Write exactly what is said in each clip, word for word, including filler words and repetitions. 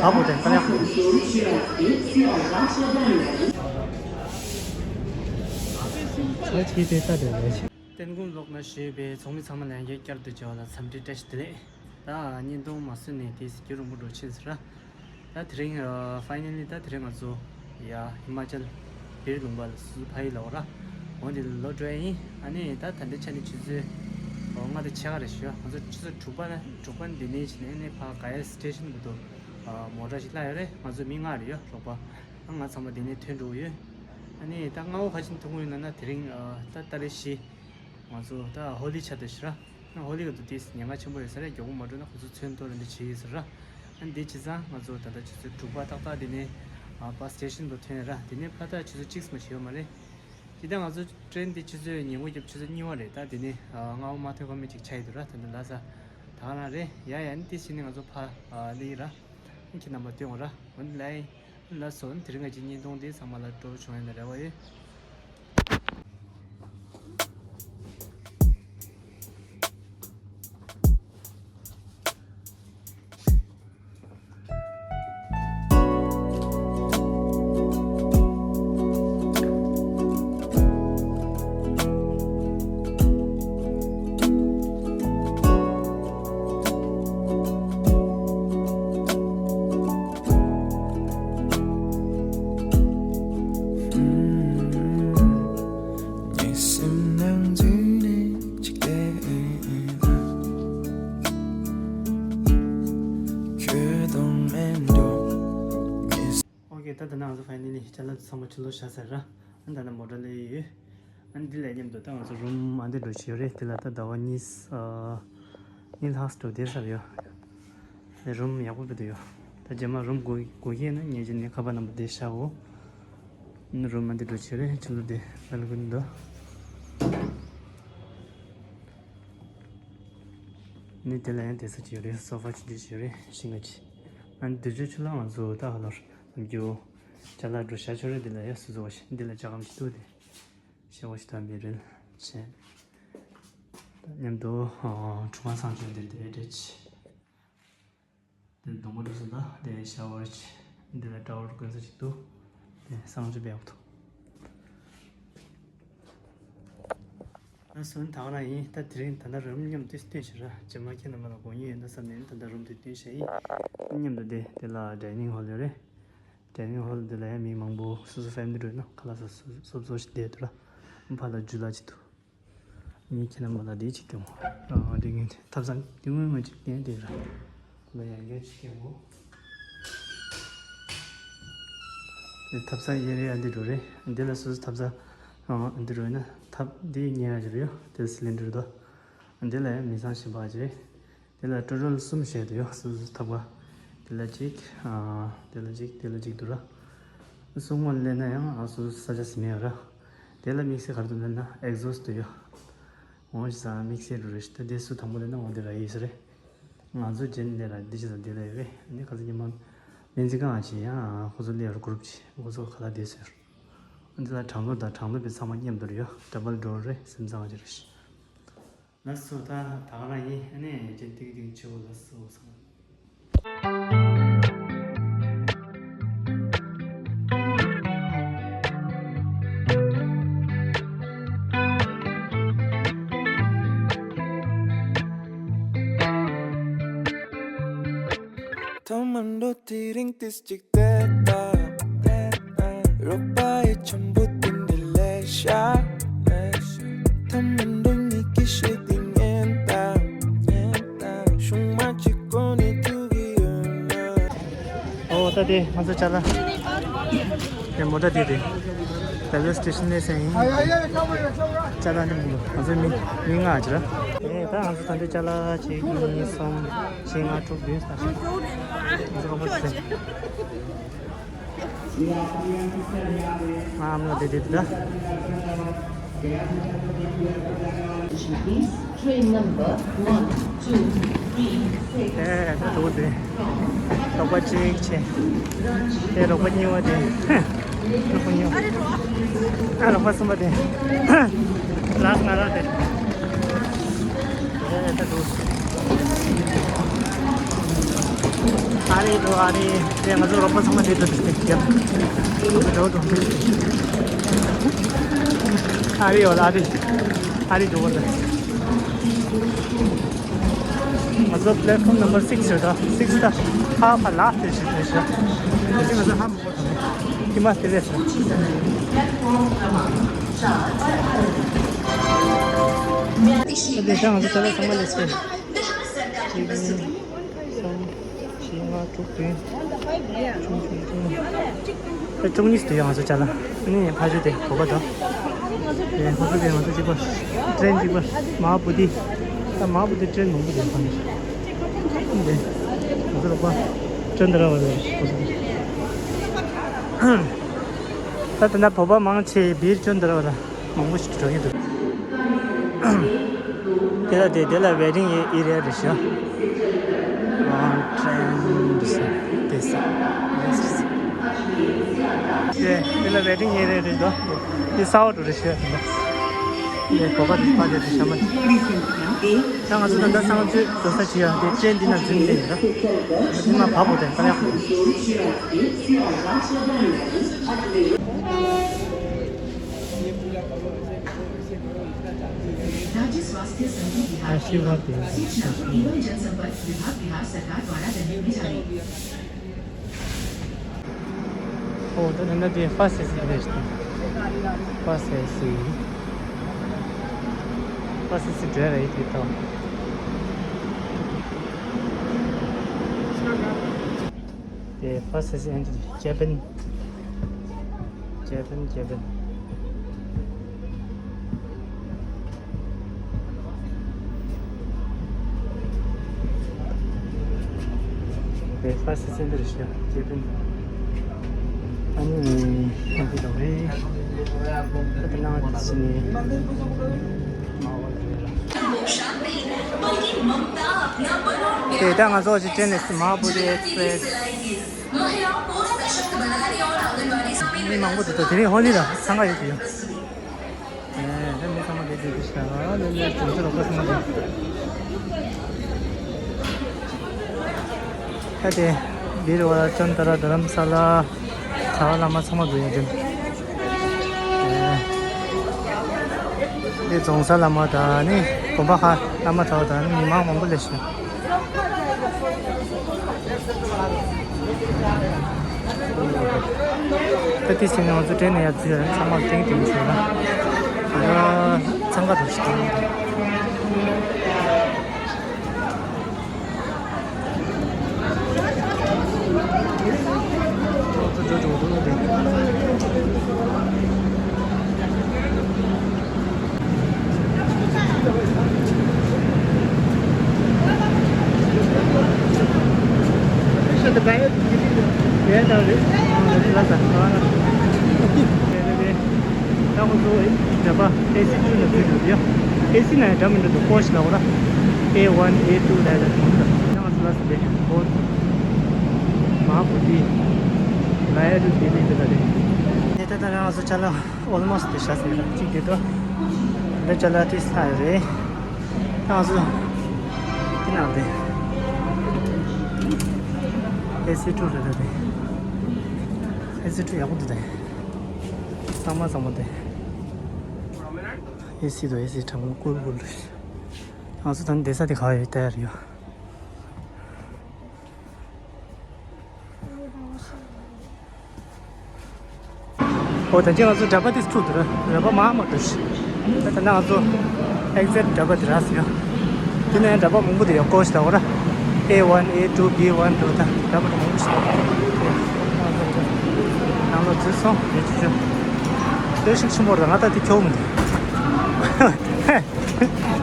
ད་བོ་དེ་ད་ཡག་ཆ་ཆེ་དེ་ལྟ་དེ་ལས། བསྟན་སྒོམ་ལོག་ན་ཞེས་པའི་ཚོགས་མི་ཚང་མ་ལ་ཡང་བསྐྱར་དུ་མཇལ་བ་ལ་འཚམས་འདྲི་བཀྲ་ཤིས་བདེ་ལེགས། ད་བརྙན་ཐུང་མ་བཟོས་ནས་དེ་རྒྱུན་རིང་པོ་འགྲོ་ཕྱིན་ཟེར་ར། ད་དེ་རིང་ཨ་ཕའི་ནལ་ལི་ད་དེ་རིང་ང་ཚོ་ཡ་ཧི་མ་ཅལ་བིར་ལུང་པ་ལ་སུ་ཕ་ཡི་ལ་འོ་ར། འོ་འདི་ལ་ལོག་འགྲོ་ཡ་ཡིན། ཨ་ནི་ད་ད་ལྟའི་ཆ་ནས་ཆུ་ཚོད་ལྔ་དང་ཕྱེད་ཀ་རེད་ཞུ། ང་ཚོ་ཆུ་ཚོད་དྲུག་པ་ན་དྲུག་པ་ནས་འདི་ནས་ཕྱིན་ནས་ཨ་ནི་ཕ་ག་ཡ་སི་ཊེ་ཤན་བར་དུ་ཨ་མོ་ཊ་ཞིག་གླ་ཡོད་རེད། ང་ཚོ་མི་ལྔ་རེད་ཡོད་རོགས་པ། ཨ་ང་ཚང་མ་འདི་ནས་ཐོན་འགྲོ་གི་ཡོད། ཨ་ནི་ད་སྔ་བོ་ཁ་ཆེམས་ཐུག་གི་ཡོད་ན་ན་དེ་རིང་ཨ་ད་ཏ་རིག་བཞི། ང་ཚོ་ད་ཧོ་ལི་ཆ་དུ་ཞུ་ར། ཨ་ཧོ་ལི་ག་དུ་དེ་ཉེན་ཁ་ཆེན་པོ་ཡོད་ས་རེད། མགྱོགས་པོ་མ་འགྲོ་ན་ཁོ་ཚོ་ཚོན་གཏོར་རེ་འདི་བྱེད་ཡོད་ས་ར། ཨ་འདི་བྱེད་ཙང་ང་ཚོ་ད་ལྟ་ཆུ་ཚོད་དྲུག་པ་ཏག་ཏག་འདི་ནས་ཨ་བྷ་སི་སི་ཊེ་ཤན་དུ་ཐོན་ར། འདི་ནས་ཕར་ད་ཆུ་ཚོད་གཅིག་མ་ཞིག་ཡོད་མ་རེད། དེ་ད་ང་ཚོ་ཊེན་འདི་ཆུ་ཚོད་ཉིན་གུང་རྒྱབ་ཆུ་ཚོད་གཉིས་པ་རེད། ད་འདི་ནས་ཨ་སྔ་བོ་མ་ཐོན་ཁ་མི་ཅིག་ཆ་ཡི་འདུག་ར། ད་འདི་ལ་ས་ད་ག་རང་རེད། ཡ་ཡ་ནི་དེ་བྱས་ནས་ང་ཚོ་ཕར་ཨ་སླེབས་ཡི་ར། ཁྱེད་རྣམ་པ་སྟོན་དགོས་ར། འོ་འདི་ལ་ཡིན། ལགས་སོ། དེ་རིང་ང་ཅིག་བརྙན་ཐུང་འདི་ཚང་མ་ལ་སྤྲོ་བྱུང་ཡོད་ན་རེ་བ་ཡོད། ཨོ་ཁེ། ད་ད་ནང་ང་ཚོ་ཕའི་ནལ་ལི་ཅ་ལག་ཚང་མ་ཕྱི་ལོགས་བཞག་ཚར་ར། ཨ་ད་ནང་མོ་ཊ་སླེབས་ཡོད། ཨ་ནི་འདི་ལ་མཉམ་དུ་ད་ང་ཚོ་རུམ་ཨ་འདི་འགྲོ་བྱས་ཡོད་རེད། འདི་ལ་ད་ཟླ་བ་གཉིས་ཨ་གཉིས་ལྷག་འགྲོ་བསྡད་ཚར་ཡོད། རུམ་ཡག་པོ་སྤྲད་འདུག་ཡོད། ད་རྗེས་མ་རུམ་དགོས་དགོས་ཀྱི་ན་ངེས་ཅན་ནས་ཁ་པར་ནང་དུ་བསྡད་བཞག་འོ། ཨ་ནི་རུམ་ཨ་འདི་འགྲོ་བྱས་ཡོད་རེད། ཕྱི་ལོགས་འདི་བྷལ་ཀོ་ནི་འདུག་ནི་དེ་ལ་ཡང་བསྡད་ས་ཅིག་ཡོད་རེད། སོ་ཕ་ཆུང་ཆུང་ཅིག་ཡོད་རེད། ཤིང་ཀ་ཅིག་ཨ་ནི་དུས་ཚོད་ཆུ་ལ་ང་ཚོ་ད་ཧ་ལོར་ནམ་རྒྱུན་ཅ་ལག་འགྲོ་བཞག་ཆོག་རེད། འདི་ལ་ཡ་སོ་སོ་བ་ཞིག་འདི་ལ་ཇ་སྒམ་ཞིག་འདུག་དེ་ཤེ་བ་ཞིག་དང་བི་རིལ་བྱས། མཉམ་དུ་ཁྲུས་ཁང་གསང་སྤྱོད་འདིར་དེ་འདྲ་བྱས། དེ་སྡོང་པོ་འདུག་སོ། ད་དེ་ཤ་ཝར་བྱས། འདི་ལ་ཊ་ཝལ་གོན་ས་ཞིག་འདུག་དེ་གསང་སྤྱོད་འབེབས་འདུག་ད་སོན་ད་ག་རང་ཡིན། ད་དེ་རིང་ད་ལྟ་རུམ་མཉམ་དུ་སྟོན་ཞིག་ར། རྗེས་མ་ཁྱེད་རྣམ་པ་ལ་དགོས་ངེས་ཡོད་ན་བསམ་ནས་ད་ལྟ་རུམ་དེ་སྟོན་བྱས་ཡིན། མཉམ་དུ་བསྡད། དེ་ལ་ཌའི་ནིང་ཧོལ་ཡོད་རེད། ཌའི་ནིང་ཧོལ་འདི་ལ་ཡང་མི་མང་པོ་སོ་སོ་ཕེ་མི་ལི་འགྲོ་ན་ཁ་ལག་སོ་སོ་སོབ་སོབ་ཞིག་བསྡད་འདུག་ར། ཕ་ལ་ཇུ་ལ་ཅིག་འདུག་ངས་ཁྱེད་རྣམ་པ་ལ་འདི་ཅིག་སྟོན་གོ། ཨ་འདི་ངས་ཐབ་ཚང་འདི་སྔོན་མ་ཅིག་བསྟན་དེ་ར། ཁོ་ལ་ཡང་བསྐྱར་ཅིག་སྟོན་གོ། འདི་ཐབ་ཚང་གཡས་རེ་ཨ་འདི་འགྲོ་རེད། འདི་ལ་སོ་སོ་ཐབ་ཚང་ཨ་འདི་འགྲོ་ཡིན་ན་ཐབ་འདི་ཉལ་ཡ་ཅིག་རེད་ཡོད། དེ་སི་ལིན་ཌར་དོ། འདི་ལ་ཡང་མི་ཚང་གཞན་པ་ཅིག་དེ་ལ་ཊོ་ཊལ་གསུམ་བཞག་འདུག་ཡོད། སོ་སོ་ཐབ་ཀ། དེ་ལ་གཅིག་ཨ་དེ་ལ་གཅིག་དེ་ལ་གཅིག་འདུག་ར། གསུམ་ངོ་སླེབས་ན་ཡང་ཨ་སོ་སོ་ས་ཆ་ཟིན་ཡོད་ར། དེ་ལ་དམིགས་བསལ་ག་རེ་འདུག་ལབ་ན་ཨེག་ཟོ་སི་འདུག་ཡོད། འོ་ཞིག་ས་དམིགས་བསལ་འདུག་རེད། ད་དེ་སུ་དང་པོ་སླེབས་ན་འོ་དེ་ར་ཡོད་ས་རེད། ང་ཚོ་རྗེས་ནས་སླེབས་ར་འདི་ཞིག་ས་དེ་ལ་ཡོད་རེད། ཨ་ནི་ཁ་སང་ཉི་མ་སྨན་རྩིས་ཁང་ཅིག་ཡང་ཁོ་ཚོ་སླེབས་ར་གུ་རུབ་ཅིག་ཁོ་ཚོ་ཁ་ལག་དེ་ཟེར། འདི་ལ་གྲང་ལོ་དང་གྲང་ལོ་བའི་ཚང་མ་མཉམ་དུ་རེད་ཡོད། ཌབ་བལ་ཌོར་རེད། སེམས་ཚང་ཅིག་རེད། ལགས་སོ། ད་ད་ག་རང་ཡིན། ཨ་ནི་རྗེས་ཏིག་ཏིག་བྱེད་འོ། ལགས་སོ། ཐ་མ་འགྲོ་དེ་རིང་ཏིས་ཅིག་བསྡད་ད། རོགས་པ་ཡི་འཆམ་པོ་དེ་འདྲ་ལས་ཤ། ཐ་མ་འགྲོ་ཉིད་ཀྱི་ཤེས་དེ་ཉན་ད། ཉན་ད། ཤུང་མ་གཅིག་གོ་ནས་ཐུག་གི་ཡོད་ན། ཨོ་ད་དེ་ང་ཚོ་ཅ་ལག་དེ་མོ་ཊ་དེ་དེ་རེལ་ཝེ་སི་ཊེ་ཤན་སླེབས་ས་ཡིན། ཅ་ལག་འདི་མི་འདུག་ང་ཚོ་མི་མི་ལྔ་ཅིག་ར། ཨེ་ད་ང་ཚོ་ད་འདི་ཅ་ལག་གཅིག་གཉིས་གསུམ་བཞི་ལྔ་དྲུག་བདུན་ས་ང་ཚོ་རོགས་པ་ཚོས། ང་ཨ་མ་ལ་བསྡད་བསྡད་འདུག་ད། Train number one, two, three, six. ཨེ་ད་འགྲོ་དེ། རོགས་པ་གཅིག་བྱས། དེ་རོགས་པ་གཉིས་པ་དེ། རོགས་པ་གཉིས་པ། ཨ་རོགས་པ་གསུམ་པ་དེ། ལགས་ང་རང་དེ། ཨེ་ད་འགྲོ། ཨ་རི་འགྲོ། ཨ་རི་དེ་ང་ཚོ་རོགས་པ་ཚང་མ་དེ་འགྲོ་དུས་དེ་རྒྱབ་ང་ཚོ་འགྲོ་འགྲོ་དེ། ཨ་རི་ཡོད་ཨ་རི། ཨ་རི་འགྲོ་བར་དེ། ང་ཚོ་platform number six ཡོད་ད། six ད་ཧ་ཧ་ལ་དེ་ཞིག་དེ་ཞིག་དེ་ཞིག་ང་ཚོ་ཧ་མ་གོ་དང་ཁྱི་མ་དེ་ལས་སོ། དེ་ད་ང་ཚོ་ཅ་ལག་ཚང་མ་ལས་སོ། གཅིག་གཉིས་གསུམ། བཞི་ལྔ་དྲུག་བདུན། བཅུ་གཅིག་བཅུ་གཉིས། ཨེ་བཅུ་གཉིས་སུ་ཡོང་ང་ཚོ་ཅ་ལག་ཨ་ནི་ཕ་ཆུ་དེ་གོ་བ་དང་། དེ་ཕ་ཆུ་དེ་ང་ཚོ་གཅིག་པ། ཀྲེན་གཅིག་པ། མ་བུ་དི། ད་མ་བུ་དི་ཀྲེན་མང་པོ་དེ་ཕ་ནི། དེ་ང་ཚོ་རོགས་པ་ཀྲེན་དེ་ར་བ་རེད་གོ་ཚོ། ད་ད་ལྟ་བོད་པ་མང་ཆེ་བིར་ཀྲེན་དེ་ར་བ་ར། མང་པོ་ཞིག་འགྲོ་གི་འདུག་དེ་ལ་དེ་དེ་ལ་waiting area རེད་ཤག་ཀྲེན་དེ་ས་དེ་ས་དེ་དེ་ལ་waiting area རེད་འདུག་དེ་ས་འོག་ཏུ་རེད་ཤག་དེ་ལ་དེ་གོ་པ་དེ་པ་དེ་དེ་ཤ་མ་ད་ང་ཚོ་ད་ལྟ་གསང་སྤྱོད་འགྲོ་ས་ཅི་ཡ་དེ་ཀྲེན་འདི་ན་འཛུལ་ནས་ཡིན་ད་དེ་མ་བབ་པོ་དེ་ད་ཡག राज्य स्वास्थ्य संघ बिहार के सूचना एवं जनसंपर्क विभाग बिहार सरकार द्वारा देने में जारी। ཨོ་ད་ད་ད་དེ་ཧྥ་སི་སི་རེད། ཧྥ་སི་སི། ཧྥ་སི་སི་འདྲ་རེད་དེ་ད། དེ་ཧྥ་སི་སི་ཨན་ཇི་ཇེ་པན། ཇེ་པན་ཇེ་པན། དེ་ཧྥ་སི་སི་འདིར་ཤ་ཇེ་པན། ཨ་ནི་ཨ་ཁུ་དང་རེད། ད་ནང་དེ་ཕྱི་ནས། དེ་ད་ང་ཚོ་ཅིག་ཀྲེན་ནས་མ་བུ་རི་ཨེགས་པི་རེ་སི། མི་མང་པོ་འདུག་དེ་རིང་ཧོ་ལི་ལ་འཚང་ཁ་ཡོད་དུ་ཡོད། ཨེ་ད་མི་ཚང་མ་དེ་དེ་དེ་ཤ་ལ་ལ་ལ་དེ་ཚོ་རོགས་པ་ཚང་མ་དེ། ད་དེ་འདིར་བ་ཅོན་ཏ་ར་རྡ་རམ་ས་ལ། ཚ་བ་བླ་མ་ཚང་མ་འདུག་ཡོད་དེ། འདི་རྫོང་གསར་བླ་མ་དང་ནི་དགོན་པ་ཁག་བླ་མ་དྲ་བ་དང་ནི་མི་མང་མང་པོ་སླེབས་ཤག་ད་དེ་ཟིན་ང་ཚོ་ཀྲེན་ནས་ཡར་འཛུལ་ཡ་ཚང་མ་ཏིང་ཏིང་བྱས་ན་ད་འཚང་ཁ་འགྲོ་ཞིག་ཏིང་ཏིང་། ད་ཁོ་ཚོ་འདྲ་པ་ཨེ་སི་ཊུ་ལ་འཛུལ་འགྲོ་དུས་ཨེ་སི་ན་ཡང་འདྲ་མི་འདྲ་འདུག་ཀོ་ཤི་ལ་འོ་ད་ཨེ་ཝན་ཨེ་ཊུ་ལ་ཡང་འདྲ་མི་འདུག་ཡང་ང་ཚོ་ལ་སི་དེ་འོ་མ་བུ་དི་ལ་ཡ་རུ་དི་ལི་དི་ལ་རེད། དེ་ལྟ་ད་ང་ཚོ་ཅ་ལག་ཨོལ་མོ་སི་དེ་ཤ་ཟིན་ར་གཅིག་དེ་ཏོ་འདི་ཅ་ལག་དེ་ས་ཡ་རེད། ང་ཚོ་དེ་ནང་དེ་ཨེ་སི་ཊུ་རེད་ད་དེ་ཨེ་སི་ཊུ་ཡག་པོ་འདུག་དེ། གཙང་མ་གཙང་མ་དེ། ཨེ་སི་དང་ཨེ་སི་གྲང་མོ་ཀུལ་ཀུལ་རེད། ང་ཚོ་ད་ནི་བསྡད་ས་དེ་ག་ཡོད་ལྟ་ཡ་རེད་ཡ། ཨོ་ད་ཅི་ང་ཚོ་འདྲ་པ་དེ་ཚུགས་འདུག་ར་ར་པ་མ་མ་འགྲོ་ཤི། ད་ད་ང་ཚོ་ཨེག་ཛེག་འདྲ་པ་དེ་ར་སི་ཡ། དེ་ནས་འདྲ་པ་མང་པོ་དེ་ཡོད་ཀོ་ཤི་ལ་འོ་ར། ཨེ་ཝན་ཨེ་ཊུ་བི་ཝན་འགྲོ་ད་འདྲ་པ་དེ་མང་པོ་ཤི། ནང་ལོགས་འཛུལ་སོང་རེད་ཅི་ཅོ། ལྟོས་ཤུགས་ཆེན་པོ་རེད་ང་ད་དེ་ཁྱོག་མི་འདུག་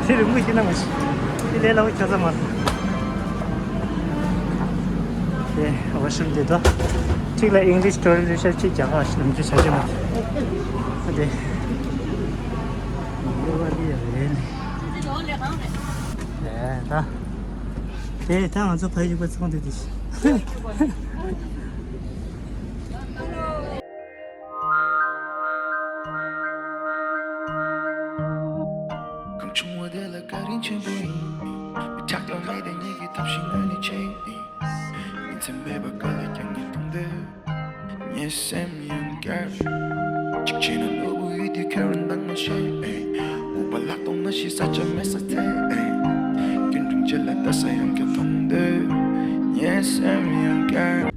དེ་རིང་མོ་ཤི་ན་མ་ཤི། དེ་ལས་ལ་བ་ཁྱོད་ཚ་མ་རེད། དེ་ཝ་ཤི་རུམ་དེ་དོ། གཅིག་ལ་ཨིང་ལིཤ་ཊོ་ལེཊ་ཤར་གཅིག་རྒྱ་གར་ཤི་ནམ་རྒྱུ་བྱ་རྒྱུ་མ་རེད། དེ་མི་བ་ལི་ཡ་རེད་ནི། དེ་ད། དེ་ད་ང་ཚོ་ཕ་ཡུལ་པ་ཚང་དེ་དེ་ཤི། གང་བྱུང་བ་དེ་ལ་བཀའ་དྲིན་ཆེན་པོ་ཡིན། མི་ཆགས་ཀྱང་མེད་དེ་ཉིད་ཀྱི་ཐབས་ཤེས་ངོས་ནས་བྱེད་ཡིན། དེ་མེད་པ་ག་ལ་ཀྱང་ངས་མཐོང་དེ། ངའི་སེམས་ཡང་སྐྱར། གཅིག་བྱས་ན་ནོར་བུ་ཡོད་དུས་ཁེར་འདང་མ་བྱེད། ཨེ། ལྐུགས་པ་ལག་སྟོང་ན་ཤི་ས་ཆ་མེད་ས་ཚེ། ཨེ། སྐྱོན་འབྲིང་ཆེ་ལ་ལྟ་ས་ཡང་ཁྱོད་མཐོང་དུས། ངའི་སེམས་ཡང་སྐྱར།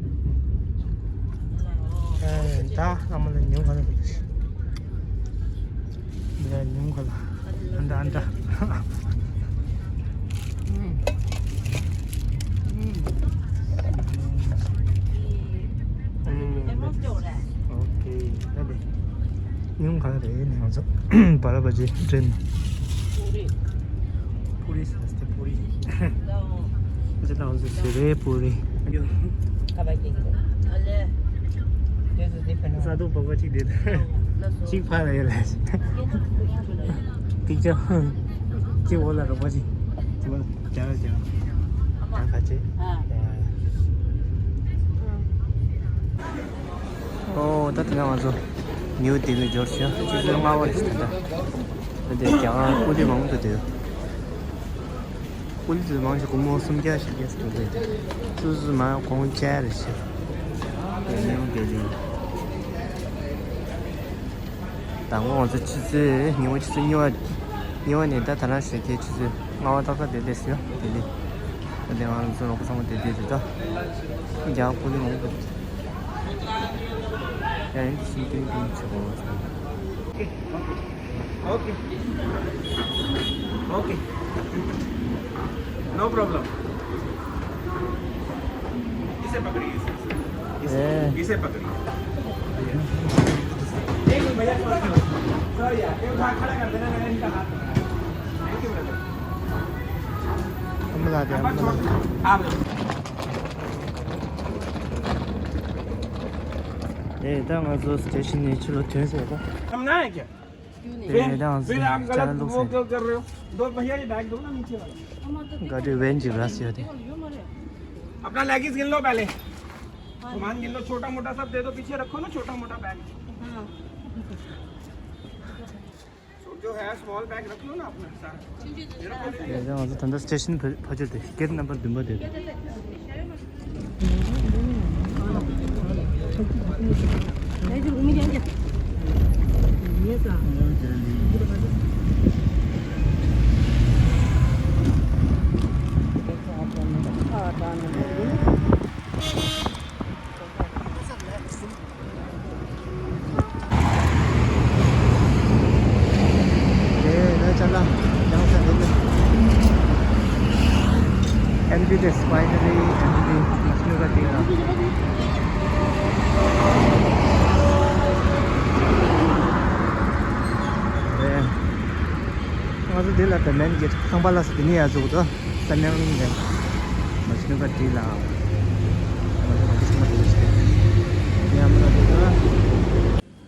ཨེ། ད་ཨ་མ་ལ་ཉོ་ག་ལ་འདུག་ལས་ཉུང་ག་ལ། ཨན་ཏྲ་ཨན་ཏྲ། ཨོ་ཁེ། ད་དེ་ཉུང་ག་ལ་རེད་ནས་ང་ཚོ་བ་ར་བ་ཇི་ཏྲེན། པུ་རི་ས་སྟེ་པུ་རི། ཨ་ཅེ་ཏང་སུ་སི་རེ་པུ་རི། ས་དུ་བ་བ་ཅིག་དེ། གཅིག་ཕ་ལ་ཡོད་ལ། ཏིག་ཅག་གཅིག་འོ་ལ་རོགས་པ་ཅིག་ཅིག་བ་ལ་རྒྱ་ར་རྒྱ་ར་ག་ཅེ། ཨོ་ད་དེ་ན་ང་ཚོ་ནིའུ་ལྡི་ལི་འབྱོར་ཤག་ཆུ་ཚོད་ལྔ་པ་རེད་ད་ལྟ། ད་དེ་རྒྱ་གར་ཀུ་ལི་མང་དུ་འདུག་ཀུ་ལི་དེ་མང་ཆེ་སྒོར་མོ་སུམ་བརྒྱ་བཞི་བརྒྱ་ཙམ་འདུག་ལས་དེ། སོ་སོ་མ་གོང་ཅལ་རེ་ཞིག་ཉིའུ་ལྡི་ལི། དང་པོ་ང་ཚོ་ཆུ་ཚོད་ཉིན་མོ་ཆུ་ཚོད་གཉིས་པ། གཉིས་པ་ནས་ད་ད་རང་ཞོད་ཀྱི་ཆུ་ཚོད་ལྔ་པ་ཏག་ཏག་བསྡད་བསྡད་ཟེར་ཡ་བསྡད་བསྡད། ད་དེ་ང་ཚོ་རོགས་པ་ཚང་མ་བསྡད་བསྡད་དེ་ད། རྒྱ་ཀུ་ལི་མང་པོ་འདུག་ཡ་ཡིན་ཤིན་ཏུ་ཏུ་ཆེ་བོ་ཚང་། Okay. Okay. No problem. इसे पकड़िए, इसे, इसे, ए। इसे पकड़िए। एक मिनट भैया, सॉरी, सॉरी यार, ये उठा खड़ा कर देना, मैंने इनका हाथ पकड़ा है। Thank you, brother। हम लोग आ गए, हम लोग। आप ए, ད་ང་ཚོ་སི་ཊེ་ཤན་ནས་ཕྱི་ལོགས་ཐོན་ཟེར་ད། हम ना है क्या? क्यों नहीं? फिर, फिर आप गलत वो क्यों कर रहे हो? दो भैया, ये बैग दो ना नीचे वाला। गाड़ी वैन जी रास होती। अपना लगेज गिन लो पहले। सामान गिन लो, छोटा मोटा सब दे दो, पीछे रखो ना छोटा मोटा बैग। हाँ। जो है स्मॉल बैग रख लो ना अपना सारा। ཡ་ད་ང་ཚོ་ད་ལྟ་སི་ཊེ་ཤན་ཕ་ཕ་ཆེར་དེ་གེ་ཊི་ནམ་བར་བདུན་པ་དེ། ཨེ་ན་ཅ་ལག་ཡང་ས་རེད་ལ། ཨེམ་ཊི་དེ་ཕའི་ནལ་ལི་ཨེམ་ཊི་མ་ཤི་ནུ་ག་དེ་ལ། ཨེ། ང་ཚོ་འདི་ལ་ད་མེན་གྱི་ཁང་པ་ལ་སི་དེ་ནི་ཡ་ཟུག་ཏུ་ས་མྱང་ལིང་རེད། མ་ཤི་ནུ་ག་དེ་ལ། ང་ཚོ་ག་དེ་ཆུང་མ་དེ་ལ་ཞིག་ཡ་མ་ལ་དེ་ལ།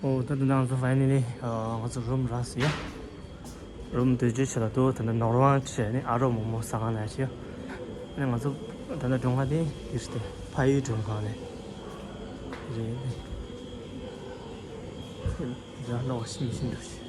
ཨོ་ད་ད་ང་ཚོ་ཕའི་ནལ་ལི་ང་ཚོ་རུམ་རག་སོང་ཡ། རུམ་སྡོད་རྒྱུ་ཆེ་ལ་དུ་ད་ནི་ནོར་ཝང་ཆེ་ནི་ཨ་རོ་མོ་མོ་ཟ་ཁང་ལ་ཆེ། ཨ་ནི་ང་ཚོ་ད་ནི་སྒྲུང་ཁ་དེ་ཡིར་ཏེ་ཕ་ཡུལ་སྒྲུང་ཁང་ལས་རེད། ར་ལོག་ཤིན་ཤིན་འདུག་ཤི།